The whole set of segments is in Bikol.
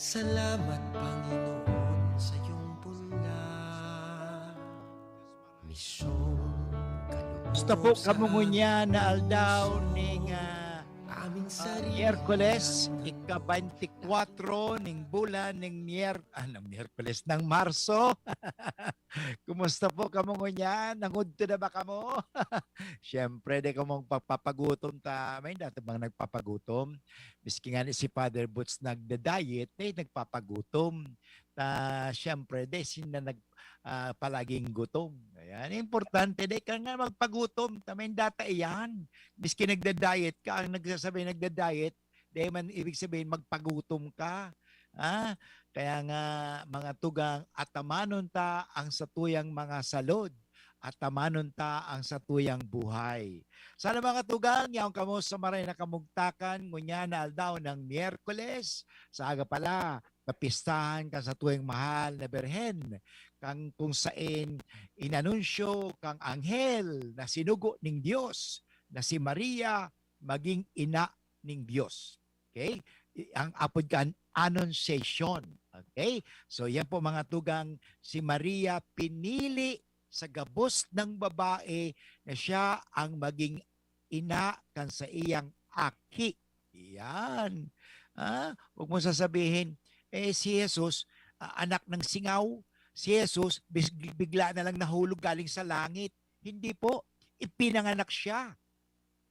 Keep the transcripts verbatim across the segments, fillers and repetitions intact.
Salamat, Panginoon, sa iyong bunga. Misyon, Gusto po kamo ngunyan na aldaw ning, ah, aming ah, sarili Miyerkules, ika-twenty-four ning bulan ning Miyer-, ah, ng Miyerkules, ng Marso. Kumusta po kamo ngunyan? Nangudto na ba kamo? Siyempre, di kamo magpapagutom ta. May dati bang nagpapagutom? Miski nga ni si Father Boots nagda-diet, eh, nagpapagutom. Ta, siyempre, di sila nag-, ah, palaging gutom. Ayan. Importante, di ka nga magpagutom. Ta, may data iyan. Miski nagda-diet ka, ang nagsasabi nagda-diet, di man ibig sabihin magpagutom ka. Ah, kaya nga, mga tugang, atamanon ta ang satuyang mga salod, atamanon ta ang satuyang buhay. Sana, mga tugang, yaon kamo sa maray na kamugtakan, ngunyan na aldaw ng Miyerkules, sa aga pala, napistahan kan satuyang mahal na Birhen, kan kung sain inanunsyo kang anghel na sinugo ning Dios na si Maria magin ina ning Dios. Okay? I-, ang apod kan Annunciation. Okay? So, yan po, mga tugang, si Maria pinili sa gabos ng babae na siya ang maging ina kan saiyang aki. Yan. Ah, huwag mo sasabihin, eh, si Jesus, ah, anak ng singaw. Si Jesus, bis-, bigla na lang nahulog galing sa langit. Hindi po. Ipinanganak siya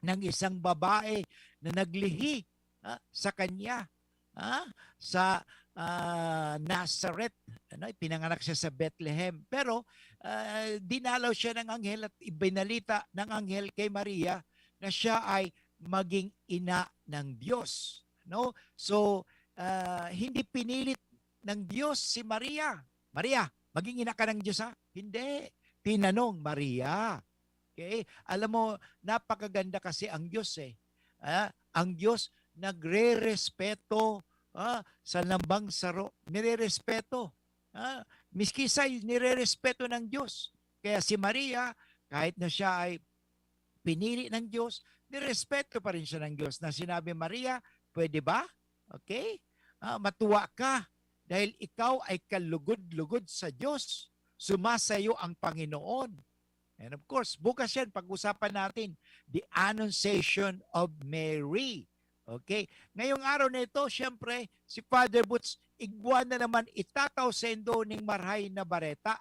ng isang babae na naglihi, ah, sa kanya, ah, sa, ah, Nazareth. Ano, ipinanganak siya sa Bethlehem. Pero, ah, dinalaw siya ng anghel at ibinalita ng anghel kay Maria na siya ay maging ina ng Diyos, no? So, ah, hindi pinilit ng Diyos si Maria. "Maria, maging ina ka ng Diyos, ha?" Hindi. Tinanong, "Maria." Okay? Alam mo, napakaganda kasi ang Diyos, eh. Ah, ang Diyos nagrerespeto, ah, sa lambang saro. Nirerespeto. Ah, miski sa nirerespeto ng Diyos. Kaya si Maria, kahit na siya ay pinili ng Diyos, nirespeto pa rin siya ng Diyos na sinabi, "Maria, pwede ba? Okay? Ah, matuwa ka dahil ikaw ay kalugod-lugod sa Diyos. Sumasayo ang Panginoon." And of course, bukas yan, pag-usapan natin, the Annunciation of Mary. Okay? Ngayong araw na ito, siyempre, si Father Boots, igwa na naman itatao saindo ning marhay na bareta.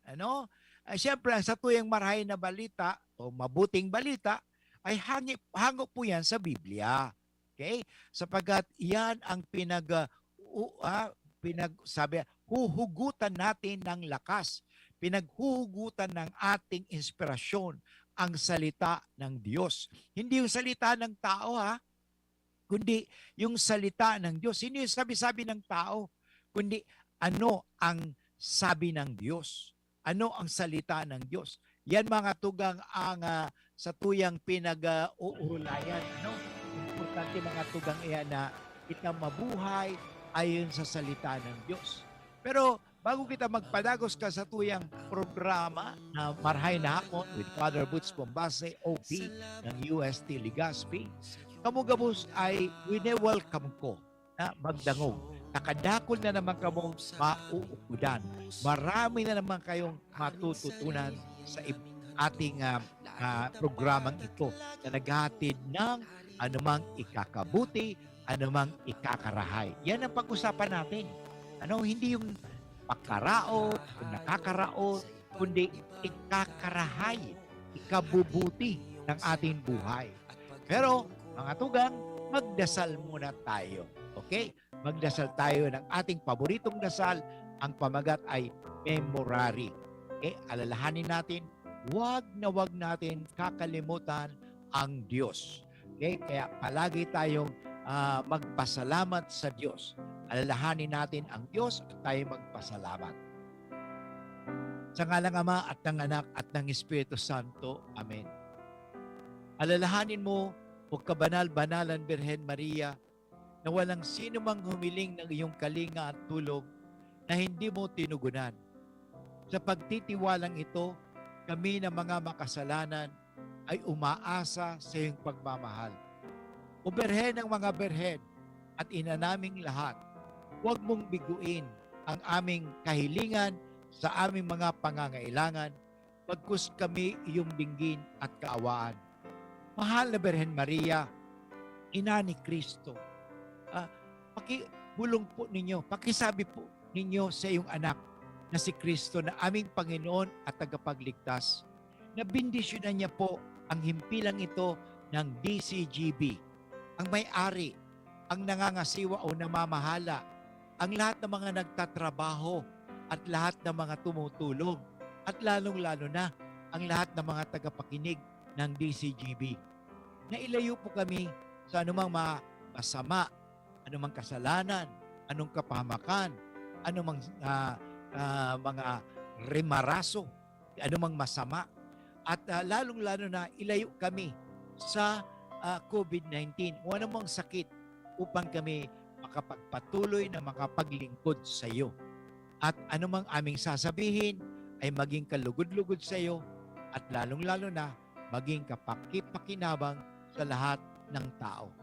Ano? Ay, siyempre, ang satuyang marhay na balita o mabuting balita ay hangi-, hango po yan sa Biblia. Okay? Sapagkat iyan ang pinag-, ah, u-, ah, pinag-, sabi, huhugutan natin ng lakas, pinaghuhugutan ng ating inspirasyon ang salita ng Diyos. Hindi yung salita ng tao, ha? Kundi yung salita ng Diyos. Hindi yung sabi-sabi ng tao, kundi ano ang sabi ng Diyos. Ano ang salita ng Diyos. Yan, mga tugang, ang, ah, satuyang pinag-, ah, uurulayan, ano? Importante, mga tugang, iyan na kita mabuhay ayon sa salita ng Diyos. Pero bago kita magpadagos ka satuyang programa na Marhay na Hapon with Father Boots Bombase, O P ng U S T Legazpi, kamo gabos ay wine-welcome ko na magdangog. Nakadakul na naman kamong mauukudan. Marami na naman kayong matututunan sa ib-, ating, ah, ah, programang ito na naghahatid ng anumang ikakabuti, anumang ikakarahay. Yan ang pag-usapan natin. Ano, hindi yung pakaraot, yung nakakaraot, kundi ikakarahay, ikabubuti ng ating buhay. Pero, mga tugang, magdasal muna tayo. Okay? Magdasal tayo ng ating paboritong dasal. Ang pamagat ay Memorare. Okay? Alalahanin natin, wag na wag natin kakalimutan ang Diyos. Okay? Kaya palagi tayong, ah, magpasalamat sa Diyos. Alalahanin natin ang Diyos at tayo magpasalamat. Sa ngalang Ama at ng Anak at ng Espiritu Santo. Amen. Alalahanin mo, O kabanal-banalan Birhen Maria, na walang sino mang humiling ng iyong kalinga at tulong na hindi mo tinugunan. Sa pagtitiwalang ito, kami na mga makasalanan ay umaasa sa iyong pagmamahal. O Birhen ng mga birhen at ina naming lahat, huwag mong biguin ang aming kahilingan sa aming mga pangangailangan, bagkus kami iyong dinggin at kaawaan. Mahal na Birhen Maria, Ina ni Cristo, ah, pakibulong po ninyo, pakisabi po ninyo sa iyong anak na si Cristo na aming Panginoon at Tagapagligtas, na bendisyonan niya po ang himpilang ito ng D C G B, ang may-ari, ang nangangasiwa o namamahala, ang lahat ng mga nagtatrabaho at lahat ng mga tumutulong, at lalong-lalo na ang lahat ng mga tagapakinig ng D C G B, na ilayo po kami sa anumang ma-, masama, anumang kasalanan, anong kapahamakan, anumang, ah, ah, mga rimaraso, anumang masama. At, ah, lalong-lalo na, ilayo kami sa, ah, COVID nineteen o anumang sakit upang kami makapagpatuloy na makapaglingkod sa iyo. At anumang aming sasabihin ay maging kalugod-lugod sa iyo at lalong-lalo na maging kapakipakinabang sa lahat ng tao.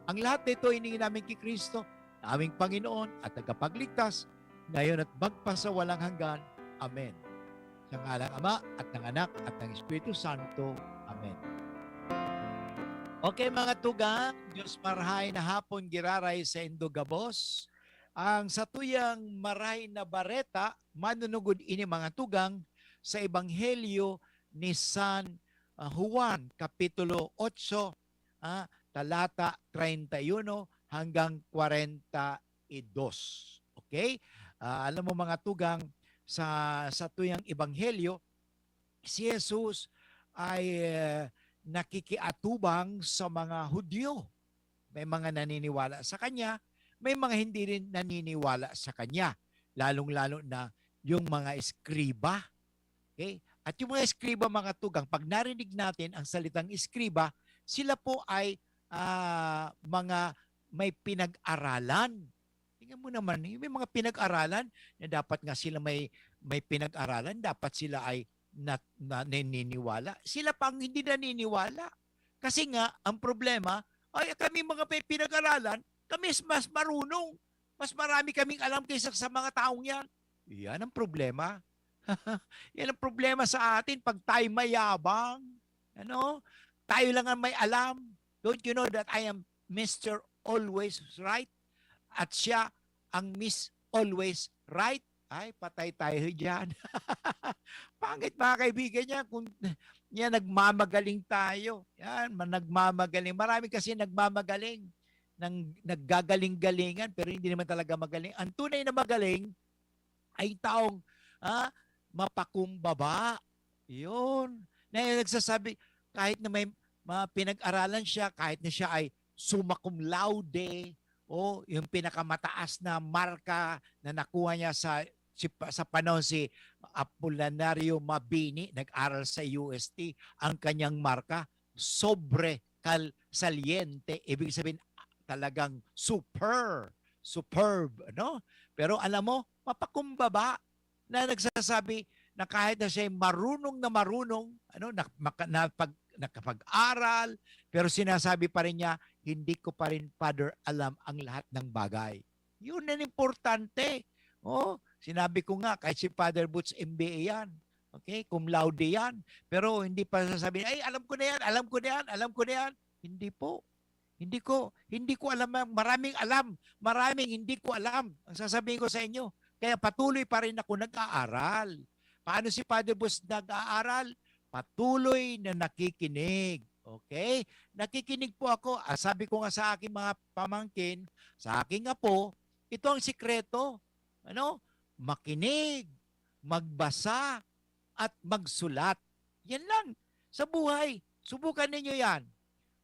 Ang lahat na ito hiningi namin kay Cristo, na aming Panginoon at Tagapagligtas, ngayon at magpasawalang hanggan. Amen. Sa ngalang Ama at ng Anak at ng Espiritu Santo. Amen. Okay, mga tugang, Diyos marhay na hapon giraray sa indo gabos. Ang satuyang marahay na bareta, manunugod ini, mga tugang, sa Ebanghelyo ni San, ah, Juan, Kapitulo otso, ah, talata treinta y uno hanggang kwarenta y dos. Okay? Ah, alam mo, mga tugang, sa, sa tuyang ebanghelyo, si Jesus ay, eh, nakikiatubang sa mga Hudyo. May mga naniniwala sa kanya, may mga hindi rin naniniwala sa kanya, lalong-lalo na yung mga eskriba. Okay? At yung mga eskriba, mga tugang, pag narinig natin ang salitang eskriba, sila po ay, ah, mga may pinag-aralan. Tingnan mo naman, yung may mga pinag-aralan na dapat nga sila may, may pinag-aralan, dapat sila ay na, na, naniniwala. Sila pa ang hindi naniniwala. Kasi nga, ang problema, ay kami mga may pinag-aralan, kami mas, mas marunong. Mas marami kaming alam kaysa sa mga taong yan. Yan ang problema. Yan ang problema sa atin pag tayo mayabang. Ano? Tayo lang ang may alam. Don't you know that I am Mister Always Right? At siya ang Miss Always Right? Ay, patay tayo diyan. Pangit, mga kaibigan, yan kung yan, nagmamagaling tayo. Yan, ma-, nagmamagaling. Marami kasi nagmamagaling, nang, naggagaling-galingan, pero hindi naman talaga magaling. Ang tunay na magaling ay taong, ah, mapakumbaba. Yun. Na yung nagsasabi, kahit na may mga pinag-aralan siya, kahit na siya ay summa cum laude, o yung pinakamataas na marka na nakuha niya sa, si, sa panahon si Apolinario Mabini, nag-aral sa U S T, ang kanyang marka, sobresaliente, ibig sabihin, talagang super, superb, no? Pero alam mo, mapakumbaba na nagsasabi na kahit na siya'y marunong na marunong, ano, na, maka-, na pag-, nakapag-aral, pero sinasabi pa rin niya, "Hindi ko pa rin, Father, alam ang lahat ng bagay." Yun ang importante. Oh, sinabi ko nga, kahit si Father Boots, M B A yan. Okay? Cum laude yan. Pero hindi pa sasabihin, "Ay, alam ko na yan, alam ko na yan, alam ko na yan." Hindi po. Hindi ko, hindi ko alam, maraming alam, maraming hindi ko alam ang sasabihin ko sa inyo. Kaya patuloy pa rin ako nag-aaral. Paano si Father Boots nag-aaral? Patuloy na nakikinig. Okay? Nakikinig po ako. Ah, sabi ko nga sa aking mga pamangkin, sa aking apo, ito ang sikreto. Ano? Makinig, magbasa, at magsulat. Yan lang. Sa buhay, subukan ninyo yan.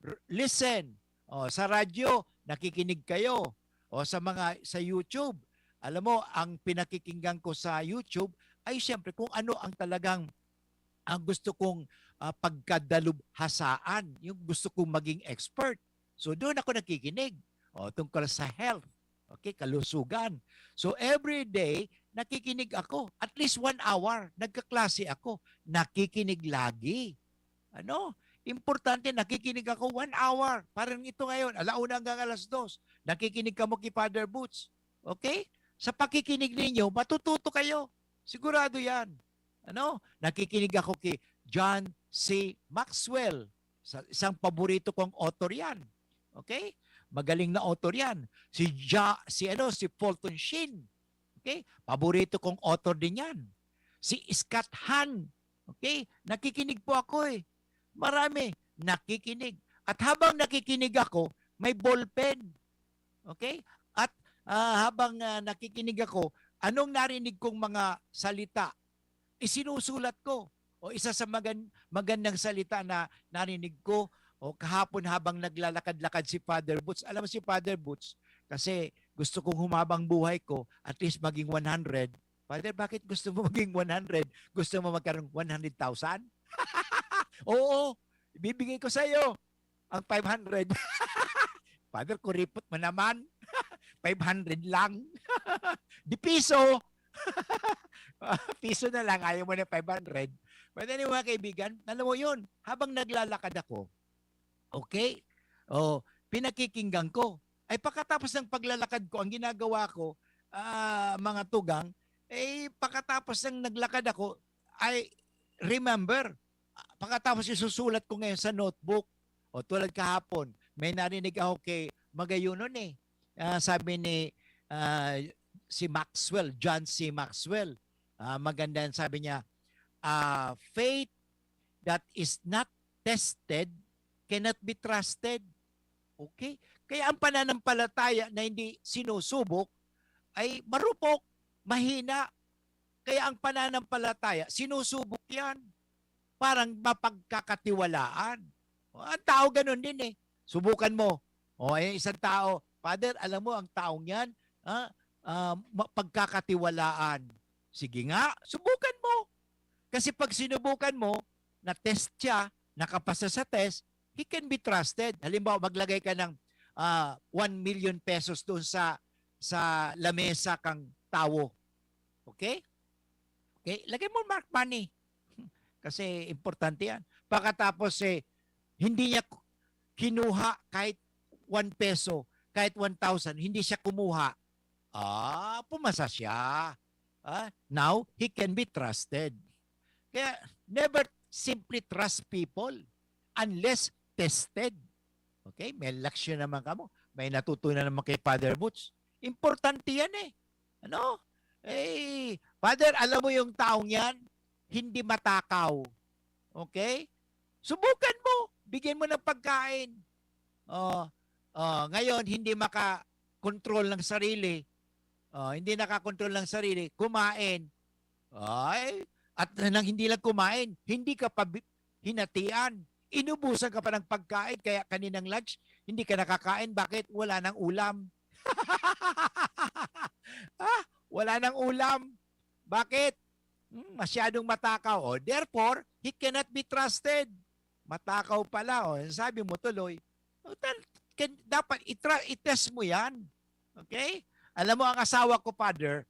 R-, listen. O, sa radyo, nakikinig kayo. O, sa mga, sa YouTube, alam mo, ang pinakikinggan ko sa YouTube ay siyempre kung ano ang talagang, ang gusto kong, ah, pagkadalubhasaan, yung gusto kong maging expert. So, doon ako nakikinig. O, tungkol sa health. Okay, kalusugan. So, every day, nakikinig ako. At least one hour, nagkaklase ako. Nakikinig lagi. Ano? Importante, nakikinig ako one hour. Parang ito ngayon, ala una hanggang alas dos. Nakikinig kamo ki Father Boots. Okay? Sa pakikinig ninyo, matututo kayo. Sigurado yan. Ano? Nakikinig ako kay John C. Maxwell, sa isang paborito kong author yan. Okay? Magaling na author yan. Si ja, si ano, si Fulton Sheen. Okay? Paborito kong author din yan. Si Scott Hahn. Okay? Nakikinig po ako eh. Marami. Nakikinig. At habang nakikinig ako, may ballpen. Okay? At ah, habang ah, nakikinig ako, anong narinig kong mga salita, isinusulat ko. O isa sa magan- magandang salita na narinig ko, o kahapon habang naglalakad-lakad si Father Boots. Alam mo si Father Boots, kasi gusto kong humabang buhay ko, at least maging one hundred. Father, bakit gusto mo maging one hundred? Gusto mo magkaroon one hundred thousand? Oo, ibibigay ko sa'yo ang five hundred. Father, kuripot mo naman. Five hundred lang. Di piso. Piso na lang, ayaw mo na five hundred. But anyway, mga kaibigan, alam mo yun, habang naglalakad ako, okay? O, pinakikinggan ko. Ay pagkatapos ng paglalakad ko, ang ginagawa ko, ah, mga tugang, eh, pagkatapos ng naglakad ako, I remember. Pagkatapos isusulat ko ngayon sa notebook. O tulad kahapon, may narinig ako kay Magayunon eh. Ah, sabi ni ah, si Maxwell, John C. Maxwell. Ah, maganda yan, sabi niya, ah, faith that is not tested cannot be trusted. Okay? Kaya ang pananampalataya na hindi sinusubok ay marupok, mahina. Kaya ang pananampalataya, sinusubok yan. Parang mapagkakatiwalaan. O, ang tao ganun din eh. Subukan mo. O, ay isang tao, Father, alam mo, ang taong yan, ah, ah, ma- pagkakatiwalaan. Sige nga, subukan mo. Kasi pag sinubukan mo, na-test siya, nakapasa sa test, he can be trusted. Halimbawa, maglagay ka ng ah, one million pesos doon sa sa lamesa kang tawo. Okay? Okay? Lagay mo mark money. Kasi importante yan. Pagkatapos eh, hindi niya ku- kinuha kahit one peso, kahit one thousand, hindi siya kumuha. Ah, pumasa siya. Ah, now, he can be trusted. Kaya, never simply trust people unless tested. Okay? May leksyon naman kamo. May natutunan naman kay Father Boots. Importante yan eh. Ano? Eh, Father, alam mo yung taong yan, hindi matakaw. Okay? Subukan mo. Bigyan mo ng pagkain. Oh, oh, ngayon, hindi maka-control ng sarili. Oh, hindi nakakontrol ng sarili. Kumain. Ay, at nang hindi lang kumain, hindi ka pa bi- hinatian. Inubusan ka pa ng pagkain, kaya kaninang lunch, hindi ka nakakain. Bakit? Wala nang ulam. Ah, wala nang ulam. Bakit? Hmm, masyadong matakaw. O, therefore, he cannot be trusted. Matakaw pala. O, sabi mo tuloy, o, tal- can, dapat itra- itest mo yan. Okay? Alam mo, ang asawa ko, Father,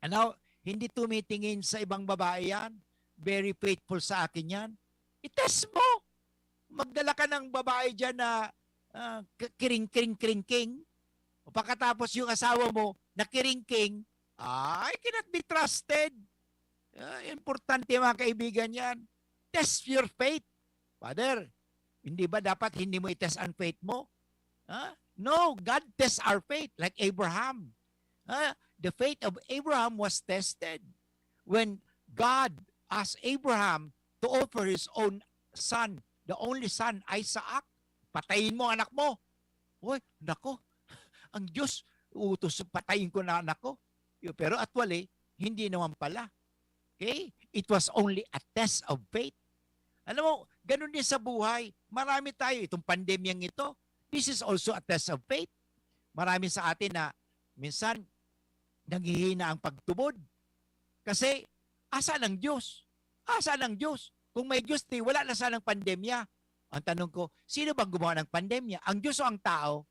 ano, hindi tumitingin sa ibang babae yan. Very faithful sa akin yan. Itest mo. Magdala ka ng babae dyan na ah, k- kiring-kiring-kiring-king. O pagkatapos yung asawa mo, nakiringking, ay, cannot be trusted. Ah, importante, mga kaibigan, yan. Test your faith. Father, hindi ba dapat hindi mo i-test ang faith mo? Ha? No, God tests our faith like Abraham. Ha? The faith of Abraham was tested when God asked Abraham to offer his own son, the only son, Isaac. Patayin mo anak mo. Uy, nako, ang Diyos, utos, patayin ko na anak ko. Pero actually, hindi naman pala. Okay? It was only a test of faith. Alam mo, ganun din sa buhay. Marami tayo, itong pandemyang ito, this is also a test of faith. Marami sa atin na minsan, nanghihina ang pagtubod. Kasi, asa ang Diyos? Asa ang Diyos? Kung may Diyos, di wala na sanang pandemya. Ang tanong ko, sino bang gumawa ng pandemya? Ang Diyos o ang tao?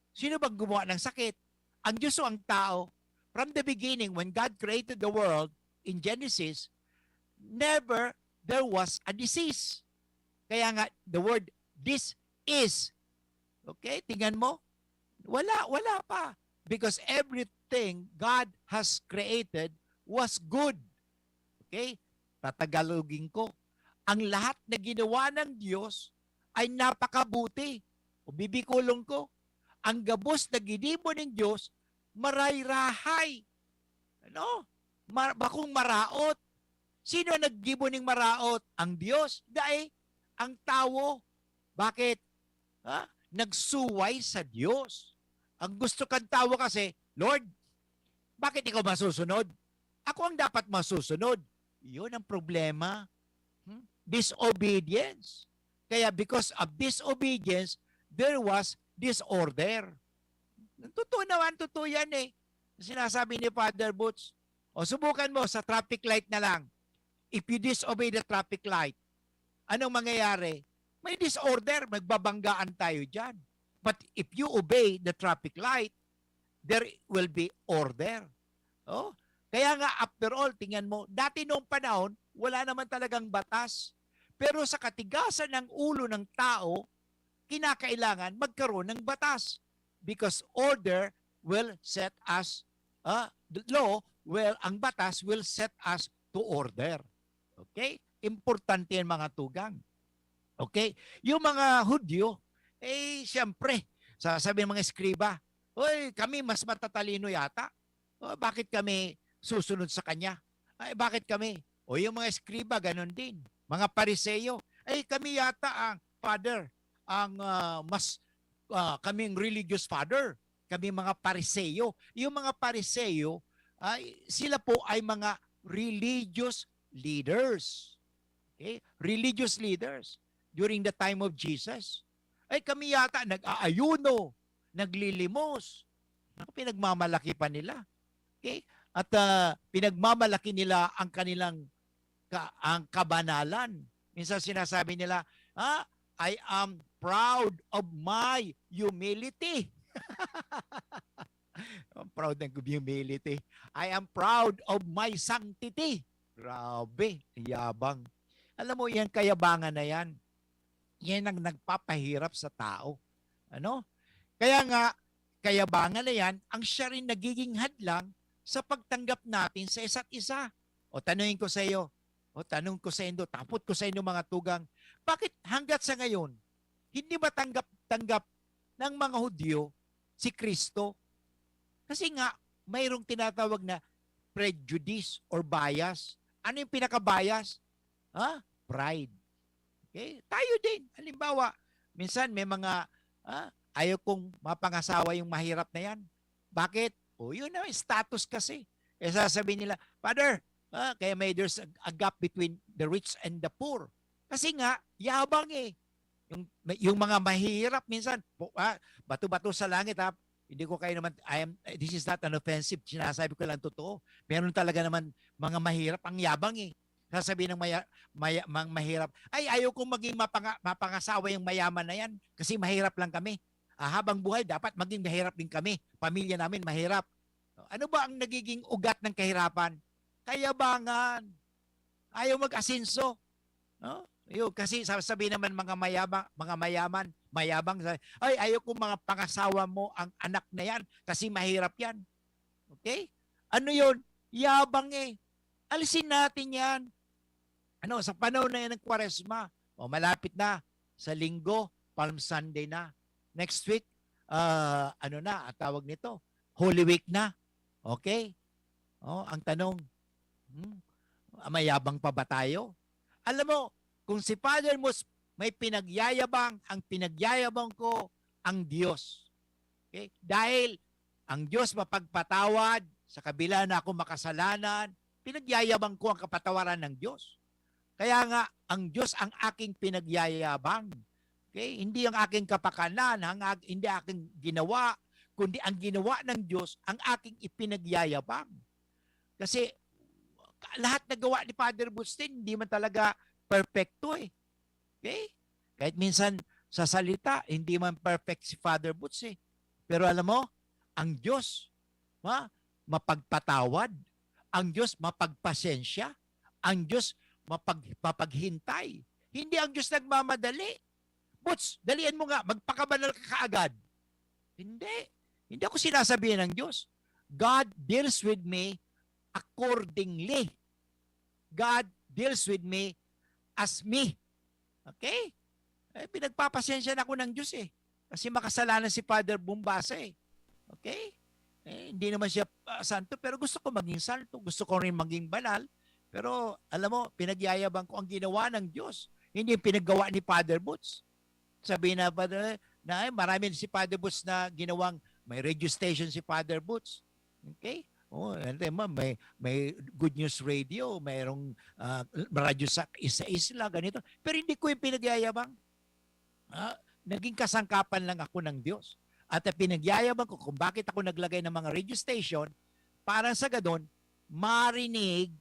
Sino bang gumawa ng sakit? Ang Diyos o ang tao? From the beginning, when God created the world, in Genesis, never there was a disease. Kaya nga, the word this is. Okay, tingnan mo. Wala, wala pa. Because every everything God has created was good. Okay? Tatagalogin ko. Ang lahat na ginawa ng Diyos ay napakabuti. O bibikulong ko, ang gabos na ginibo nin Diyos, maray-rahay. Ano? Ma-, bakong maraot. Sino ang naggibo ning maraot? Ang Diyos? Dai, ang tawo. Bakit? Ha? Nagsuway sa Diyos. Ang gusto kan tawo kasi, "Lord, bakit ikaw masusunod? Ako ang dapat masusunod." Yun ang problema. Hmm? Disobedience. Kaya because of disobedience, there was disorder. Totoo naman, totoo yan eh. Sinasabi ni Father Boots, "O, subukan mo sa traffic light na lang. If you disobey the traffic light, anong mangyayari? May disorder, magbabanggaan tayo dyan. But if you obey the traffic light, there will be order." Oh? Kaya nga, after all, tingnan mo, dati noong panahon, wala naman talagang batas. Pero sa katigasan ng ulo ng tao, kinakailangan magkaroon ng batas. Because order will set us, ah, the law will, ang batas will set us to order. Okay? Importante yan, mga tugang. Okay? Yung mga Hudyo, eh, siyempre, sasabi ng mga eskriba, "Hoy, kami mas matatalino yata. O, bakit kami susunod sa kanya? Ay, bakit kami?" O yung mga eskriba, ganun din. Mga Pariseo, "Ay, kami yata ang, Father, ang, ah, mas, ah, kaming religious father. Kami mga Pariseo." Yung mga Pariseo, ay, sila po ay mga religious leaders. Okay? Religious leaders during the time of Jesus. "Ay, kami yata nag-aayuno, naglilimos." Naku, pinagmamalaki pa nila. Okay? At, ah, pinagmamalaki nila ang kanilang ka-, ang kabanalan. Minsan sinasabi nila, "Ah, I am proud of my humility." Ang proud ng humility. "I am proud of my sanctity." Grabe, yabang. Alam mo, yan kayabangan na yan, yan ang nagpapahirap sa tao. Ano? Kaya nga, kayabangan na yan, ang siya rin nagiging hadlang sa pagtanggap natin sa isa't isa. O tanungin ko sa iyo, o tanong ko sa indo, tapot ko sa indo, mga tugang, bakit hanggat sa ngayon, hindi matanggap-tanggap ng mga Hudyo si Kristo? Kasi nga, mayroong tinatawag na prejudice or bias. Ano yung pinaka-bias? Ha? Pride. Okay? Tayo din. Halimbawa, minsan may mga, ah, "Ayaw kong mapangasawa yung mahirap na yan." Bakit? O, yun na, status kasi. Eh, sasabihin nila, "Father, ah, kaya may there's a, a gap between the rich and the poor." Kasi nga, yabang eh. Yung, yung mga mahihirap minsan, po, ah, bato-bato sa langit, ha? Hindi ko kayo naman, I am, this is not an offensive, sinasabi ko lang totoo. Meron talaga naman mga mahirap, ang yabang eh. Sasabihin ng maya-, maya-, mang mahirap, "Ay, ayaw kong maging mapanga-, mapangasawa yung mayaman na yan kasi mahirap lang kami. Ah, habang buhay, dapat maging mahirap din kami. Pamilya namin mahirap." Ano ba ang nagiging ugat ng kahirapan? Kayabangan. Ayaw mag-asenso. No? Yun, kasi sasabihin naman mga mayabang, mga mayaman, mayabang, sa, "Ay, ayaw kong mga pangasawa mo ang anak na yan kasi mahirap yan." Okay? Ano yun? Yabang eh. Alisin natin yan. Ano, sa panahon na yan ng Kwaresma, o malapit na, sa Linggo, Palm Sunday na. Next week, ah, ano na, ang tawag nito? Holy Week na. Okay? Oh, ang tanong, hmm, mayabang pa ba tayo? Alam mo, kung si Father Mus may pinagyayabang, ang pinagyayabang ko, ang Diyos. Okay? Dahil ang Diyos mapagpatawad, sa kabila na ako makasalanan, pinagyayabang ko ang kapatawaran ng Diyos. Kaya nga, ang Diyos ang aking pinagyayabang. Okay? Hindi ang aking kapakanan, ang ag-, hindi aking ginawa, kundi ang ginawa ng Diyos ang aking ipinagyayabang. Kasi lahat na gawa ni Father Bustin, hindi man talaga perpekto eh. Okay? Kahit minsan sa salita, hindi man perfect si Father Boots eh. Pero alam mo, ang Diyos, ha, mapagpatawad, ang Diyos mapagpasensya, ang Diyos mapag-, mapaghintay. Hindi ang Diyos nagmamadali. Boots, dalian mo nga, magpakabanal ka kaagad. Hindi. Hindi ako sinasabihan ng Diyos. God deals with me accordingly. God deals with me as me. Okay? Eh, pinagpapasensya na ako ng Diyos eh. Kasi makasalanan si Father Bumbasa eh. Okay? Eh, hindi naman siya ah, santo, pero gusto ko maging santo. Gusto ko rin maging banal. Pero, alam mo, pinagyayabang ko ang ginawa ng Diyos. Hindi yung pinaggawa ni Father Boots. Sabi na, Father, na eh, marami si Father Boots na ginawang may radio station si Father Boots. Okay? Oh, and then, ma'am, may, may Good News Radio, mayroong ah, radyo sa isa isla, ganito. Pero hindi ko yung pinagyayabang. Ah, naging kasangkapan lang ako ng Diyos. At ang pinagyayabang ko kung bakit ako naglagay ng mga radio station, parang sa gadon, marinig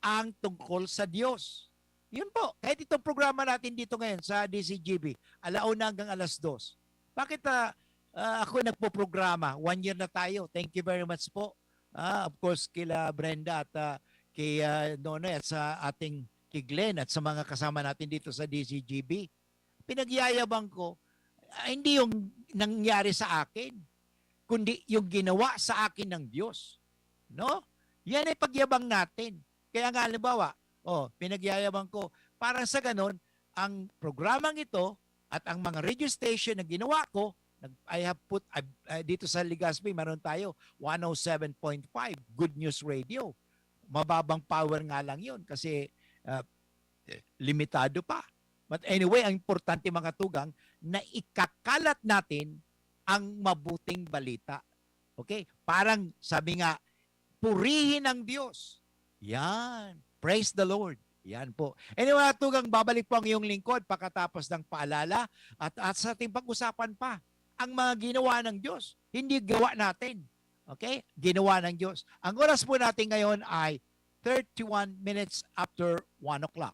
ang tungkol sa Diyos. Yun po, kahit itong programa natin dito ngayon sa D C G B, alauna hanggang alas dos. Bakit ah, ah, ako nagpo-programa? One year na tayo. Thank you very much po. Ah, of course, kila Brenda at ah, kay ah, Nonoy at sa ating kay Glenn at sa mga kasama natin dito sa D C G B. Pinagyayabang ko, ah, hindi yung nangyari sa akin, kundi yung ginawa sa akin ng Diyos. No? Yan ay pagyabang natin. Kaya nga, halimbawa, oh, pinagyayabang ko. Parang sa ganon, ang programang ito at ang mga radio station na ginawa ko, nag, I have put, I, uh, dito sa Legazpi, meron tayo one oh seven point five Good News Radio. Mababang power nga lang yun kasi uh, limitado pa. But anyway, ang importante mga tugang na ikakalat natin ang mabuting balita. Okay? Parang sabi nga, purihin ang Diyos. Yan. Praise the Lord. Yan po. Anyway, mga tugang, babalik po ang iyong lingkod pagkatapos ng paalala at, at sa ating pag-usapan pa ang mga ginawa ng Diyos. Hindi gawa natin. Okay? Ginawa ng Diyos. Ang oras po natin ngayon ay thirty-one minutes after one o'clock.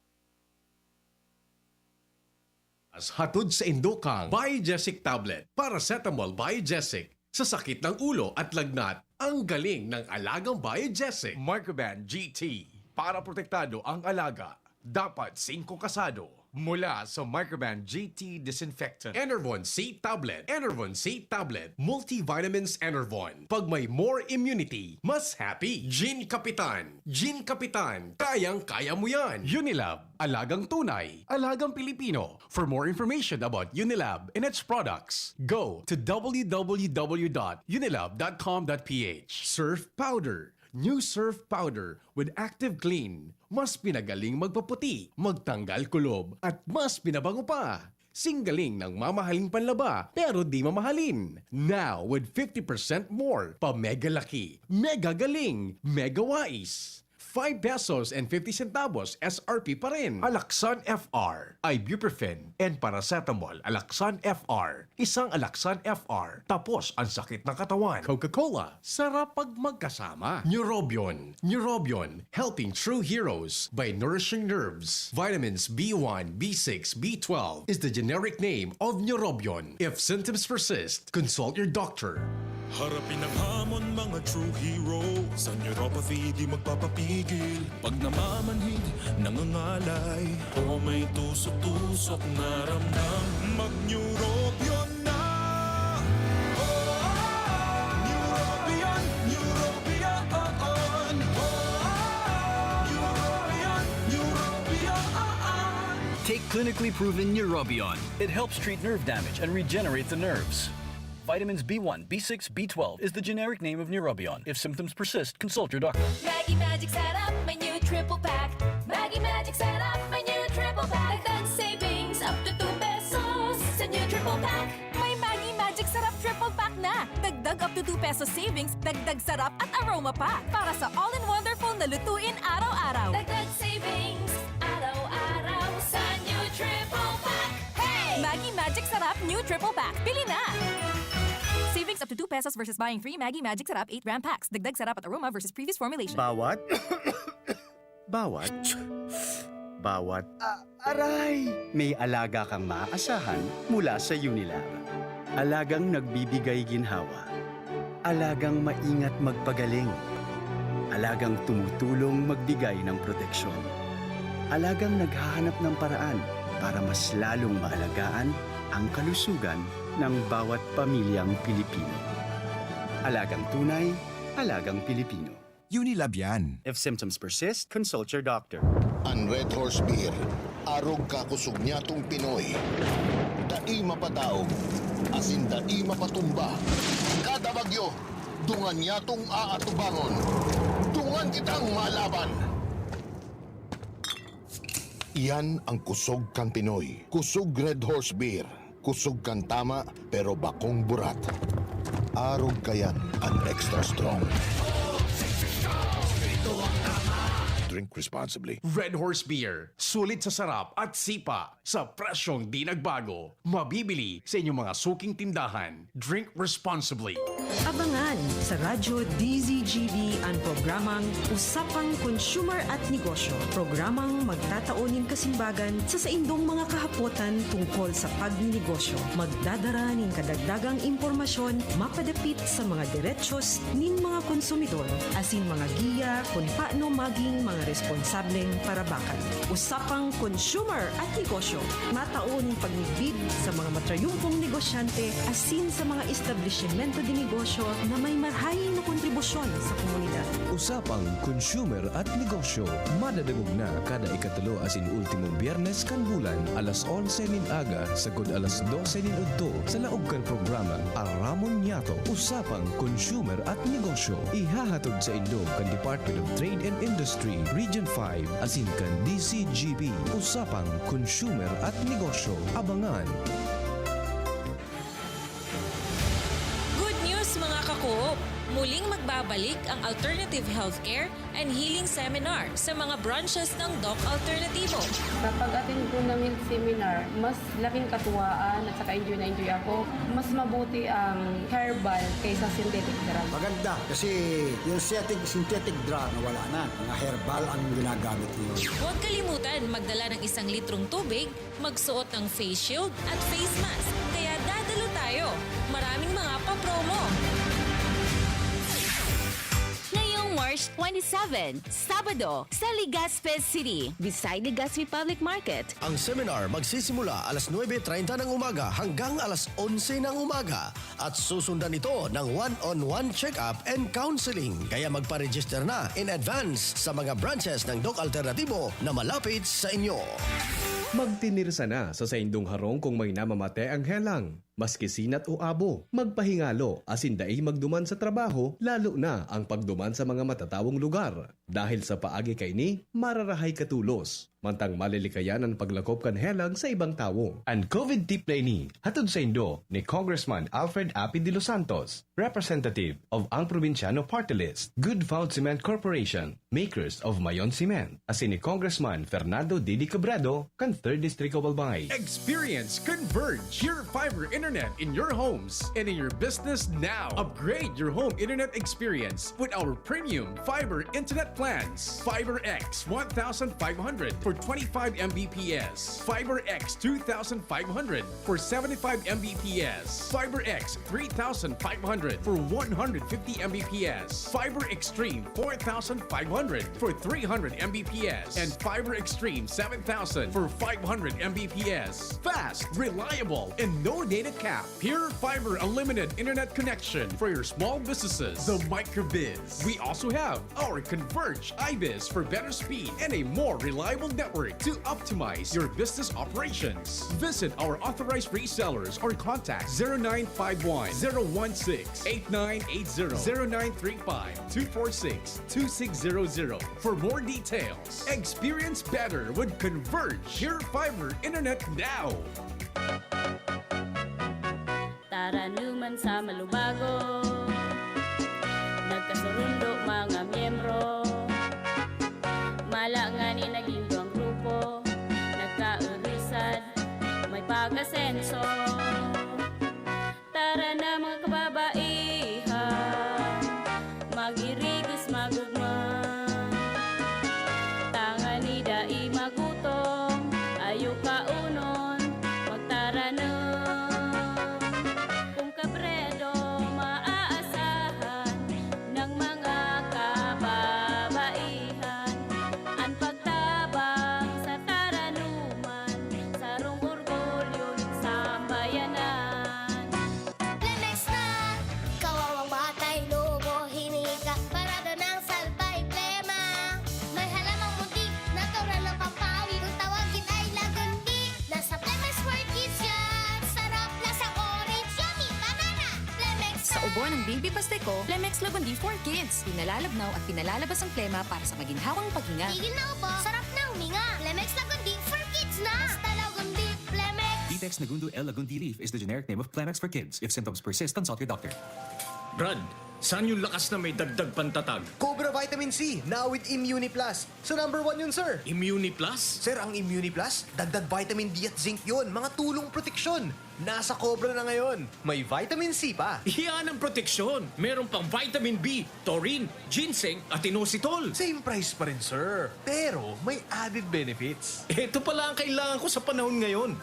As hatod sa indokang Biogesic Tablet, Paracetamol Biogesic, sa sakit ng ulo at lagnat, ang galing ng alagang Biogesic. Microban G T, para protektado ang alaga. Dapat singko kasado. Mula sa Microban G T Disinfectant. Enervon C Tablet. Enervon C Tablet. Multivitamins Enervon. Pag may more immunity, mas happy. Gene Kapitan. Gene Kapitan. Kayang-kaya mo yan. Unilab. Alagang tunay. Alagang Pilipino. For more information about Unilab and its products, go to w w w dot unilab dot com dot p h. Surf Powder. New Surf Powder with Active Clean. Mas pinagaling magpaputi, magtanggal kulob, at mas pinabango pa. Singgaling ng mamahaling panlaba pero di mamahalin. Now with fifty percent more pa mega laki, mega galing, mega wais. Five pesos and fifty centavos S R P pa rin. Alaxan F R, ibuprofen, and paracetamol. Alaxan F R. Isang Alaxan F R. Tapos ang sakit ng katawan. Coca-Cola. Sarap pag magkasama. Neurobion. Neurobion. Helping true heroes by nourishing nerves. Vitamins B one, B six, B twelve is the generic name of Neurobion. If symptoms persist, consult your doctor. Harapin ang hamon, mga true hero. Sa neuropathy, di magpapapigil. Pag namamanhid, nangangalay, o may tusok-tusok na ramdam, mag-Neurobion na! Oh, Neurobion, Neurobion, oh, oh. Neurobion, Neurobion, oh, oh. Take clinically proven Neurobion. It helps treat nerve damage and regenerate the nerves. Vitamins B one, B six, B twelve is the generic name of Neurobion. If symptoms persist, consult your doctor. Maggi Magic Sarap, may new triple pack. Maggi Magic Sarap, may new triple pack. Dagdag savings up to two pesos sa new triple pack. May Maggi Magic Sarap triple pack na. Dagdag up to two pesos savings, dagdag sarap at aroma pa. Para sa all-in-wonderful na lutuin araw-araw. Dagdag savings, araw-araw sa new triple pack. Hey! Maggi Magic Sarap new triple pack. Bili na! Savings up to two pesos versus buying three Maggi Magic Sarap eight gram packs. Dagdag sarap at aroma versus previous formulation. Bawat, bawat, bawat, ah, aray! May alaga kang maaasahan mula sa Unilab. Alagang nagbibigay ginhawa. Alagang maingat magpagaling. Alagang tumutulong magbigay ng proteksyon. Alagang naghahanap ng paraan para mas lalong maalagaan ang kalusugan ng bawat pamilyang Pilipino. Alagang tunay, Alagang Pilipino. Unilab yan. If symptoms persist, consult your doctor. An Red Horse Beer, arog ka kusog nyatong Pinoy. Dai mapadaog, asin dai mapatumba. Kada bagyo, dungan nyatong aatubangon. Dungan kitang malaban. Iyan ang kusog kan Pinoy. Kusog Red Horse Beer. Kusog kan tama, pero bakong burat. Arog kayan an extra strong. Drink responsibly. Red Horse Beer. Sulit sa sarap at sipa. Sa presyong di nagbago. Mabibili sa inyong mga suking tindahan. Drink responsibly. Abangan sa Radyo D Z G B an programang Usapang Consumer at Negosyo. Programang magtatao nin kasimbagan sa saindong mga kahapotan tungkol sa pagninegosyo. Magdadara nin kadagdagang impormasyon mapadapit sa mga derechos nin mga konsumidor asin mga giya kun paano maging mga responsableng parabakan. Usapang Consumer at Negosyo. Matao nin pagmidbid sa mga matrayumpong negosyante asin sa mga establisimento de negosyo na may marahay na kontribusyon sa komunidad. Usapang Consumer at Negosyo. Madadangog na kada ikatulo asin ultimong Biyernes kan bulan, alas onse nin aga sagkod alas dose nin udto, sa laog kan programang Aramon Nyato, Usapang Consumer at Negosyo. Ihahatod saindo kan Department of Trade and Industry, Region five, asin kan D C G B, Usapang Consumer at Negosyo. Abangan! Good news, mga ka-Coop! Muling magbabalik ang Alternative Healthcare and Healing Seminar sa mga branches ng Doc Alternativo. Sa pag-attend ko ng health seminar, mas laking katuwaan at saka enjoy na enjoy ako. Mas mabuti ang herbal kaysa synthetic drug. Maganda kasi yung synthetic, synthetic drug nawala na. Mga herbal ang ginagamit ngayon. Huwag kalimutan magdala ng isang litrong tubig, magsuot ng face shield at face mask. Kaya dadalo tayo. Maraming mga pa-promo. Ngayong March twenty-seven, Sabado, sa Legazpi City, beside Legazpi Public Market. Ang seminar magsisimula alas nuebe treinta ng umaga hanggang alas onse ng umaga at susundan ito ng one-on-one check-up and counseling. Kaya magpa-register na in advance sa mga branches ng Doc Alternativo na malapit sa inyo. Magtinirsa na sa saindong harong kung may namamate ang helang. Maski sinat o abo, magpahingalo asin dai magduman sa trabaho, lalo na ang pagduman sa mga matatawong lugar. Dahil sa paagi kaini, mararahay ka tolos, mantang malilikayan an paglakop kan helang sa ibang tawo. An COVID tip na ini, hatod saindo ni Congressman Alfred Api de los Santos, representative of Ang Probinsyano Party List, Good Found Cement Corporation, makers of Mayon Cement, asin ni Congressman Fernando Didi Cabredo kan Third District of Albay. Experience Converge, your fiber internet in your homes and in your business now. Upgrade your home internet experience with our premium fiber internet plans. Fiber X one thousand five hundred for twenty-five M B P S. Fiber X two thousand five hundred for seventy-five M B P S. Fiber X three thousand five hundred for one hundred fifty M B P S. Fiber Extreme four thousand five hundred for three hundred M B P S. And Fiber Extreme seven thousand for five hundred M B P S. Fast, reliable, and no data cap. Pure Fiber Unlimited Internet Connection for your small businesses. The Microbiz. We also have our Converge Ibis for better speed and a more reliable network to optimize your business operations. Visit our authorized resellers or contact zero nine five one, zero one six, eight nine eight zero, zero nine three five, two four six, two six zero zero for more details. Experience better with Converge Pure Fiber Internet now. Taranuman sa Malubago, nagkasurundo mga miyembro. Mala ngani naging duwang grupo, nagkaurisan, may pag-asenso. Tara na, mga kababaihan, mag-irigos, magugma. Tangani dai magutom, ayo kaunon, magtaranom. Kun Cabredo maaasahan ng mga kababaihan, an pagtabang sa taranuman, sarong orgulyo nin sambayanan. Lemex na! Buwan ng Baby Pasteco, Plemex Lagundi for Kids. Pinalalabnaw at pinalalabas ang plema para sa maginhawang paghinga. Tigil na ubo, sarap na huminga. Plemex Lagundi for Kids na! Basta Lagundi, Plemex! Ditex Nagundo L Lagundi Leaf is the generic name of Plemex for Kids. If symptoms persist, consult your doctor. Brad, saan yung lakas na may dagdag pantatag? Cobra Vitamin C, now with Immuni Plus. So number one yun, sir. Immuni Plus? Sir, ang Immuni Plus, dagdag vitamin D at zinc yun, mga tulong proteksyon. Nasa Cobra na ngayon. May vitamin C pa. Yan ang proteksyon. Meron pang vitamin B, taurine, ginseng, at inositol. Same price pa rin, sir. Pero may added benefits. Ito pala ang kailangan ko sa panahon ngayon.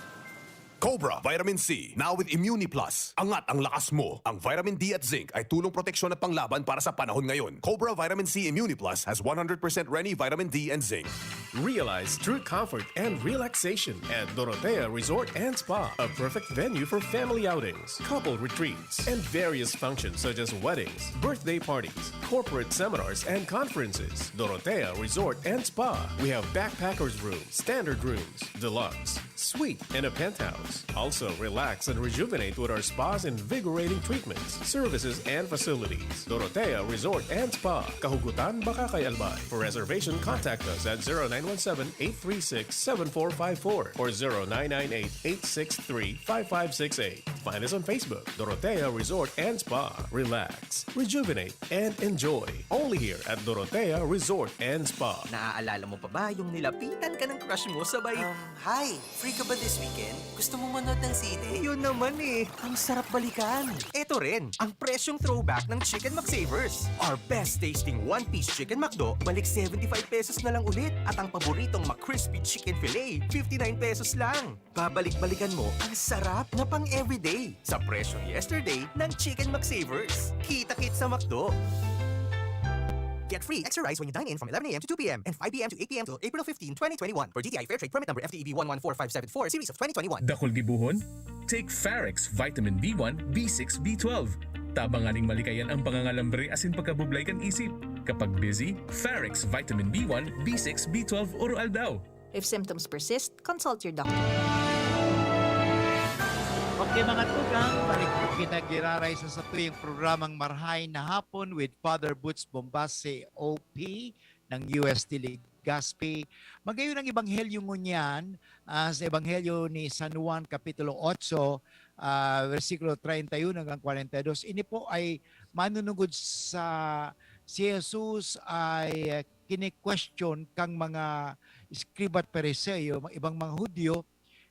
Cobra Vitamin C, now with Immuni Plus. Angat ang lakas mo. Ang vitamin D at zinc ay tulong proteksyon at panglaban para sa panahon ngayon. Cobra Vitamin C Immuni Plus has one hundred percent Reni vitamin D and zinc. Realize true comfort and relaxation at Dorotea Resort and Spa, a perfect venue for family outings, couple retreats, and various functions such as weddings, birthday parties, corporate seminars, and conferences. Dorotea Resort and Spa. We have backpackers room, standard rooms, deluxe, suite, and a penthouse. Also, relax and rejuvenate with our spa's invigorating treatments, services, and facilities. Dorotea Resort and Spa, Kahugutan, Bacacay, Albay. For reservation, contact us at zero nine one seven, eight three six, seven four five four or zero nine nine eight, eight six three, five five six eight. Find us on Facebook, Dorotea Resort and Spa. Relax, rejuvenate, and enjoy. Only here at Dorotea Resort and Spa. Naaalala mo pa ba yung nilapitan ka ng crush mo sabay, Um, hi! Free ka ba this weekend? Gusto mo manood ng sine? Yun naman eh, ang sarap balikan. Eto rin, ang presyong throwback ng Chicken McSavers. Our best tasting one-piece Chicken McDo, balik seventy-five pesos na lang ulit. At ang paboritong McCrispy Chicken Fillet, fifty-nine pesos lang. Babalik-balikan mo ang sarap na pang everyday sa presyong yesterday ng Chicken McSavers. Kita-kit sa McDo! Get free extra rice when you dine in from eleven a.m. to two p.m. and five p.m. to eight p.m. till April fifteen, twenty twenty-one. For D T I Fair Trade Permit Number F T E B one one four five seven four, Series of twenty twenty-one. Dakul gibuhon? Take Farex Vitamin B one, B six, B twelve. Tabangan ning malikayan ang pangangalambre asin pagkabublay kan isip. Kapag busy, Farex Vitamin B one, B six, B twelve, Oro Aldaw. If symptoms persist, consult your doctor. Okay, mga tugang, balik po kita giraray sa satuyang programang Marhay na Hapon with Father Boots Bombas, C O P ng U S T Legazpi. Magayon ang Ebanghelyo ngunyan, ah, sa Ebanghelyo ni San Juan Kapitulo otso, ah, bersikulo treinta y uno hanggang kwarenta y dos. Ini po ay manunugod sa si Jesus ay kini-question kang mga eskriba at Fariseo, mga ibang mga Hudyo,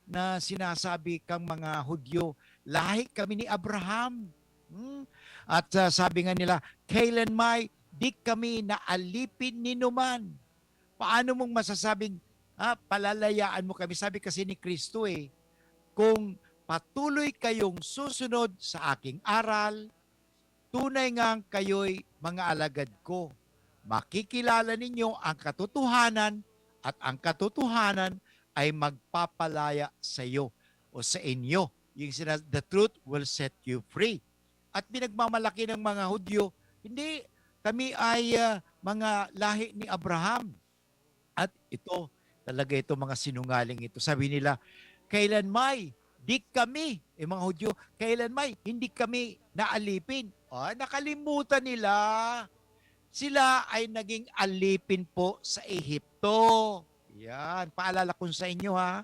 na sinasabi kang mga Hudyo, "Lahi kami ni Abraham." Hmm? At ah, sabi nga nila, "Kailan may di kami naalipin ni numan?" Paano mong masasabing, ah, palalayaan mo kami? Sabi kasi ni Kristo eh, "Kung patuloy kayong susunod sa aking aral, tunay ngang kayo'y mga alagad ko. Makikilala ninyo ang katotohanan at ang katotohanan ay magpapalaya sa iyo o sa inyo." Yung sina-, "The truth will set you free." At pinagmamalaki ng mga Hudyo, "Hindi, kami ay ah, mga lahi ni Abraham." At ito, talaga ito mga sinungaling ito. Sabi nila, "Kailan may, di kami," yung mga Hudyo, "kailan may, hindi kami naalipin." Ah, nakalimutan nila. Sila ay naging alipin po sa Ehipto. Yan, paalala ko sa inyo ha.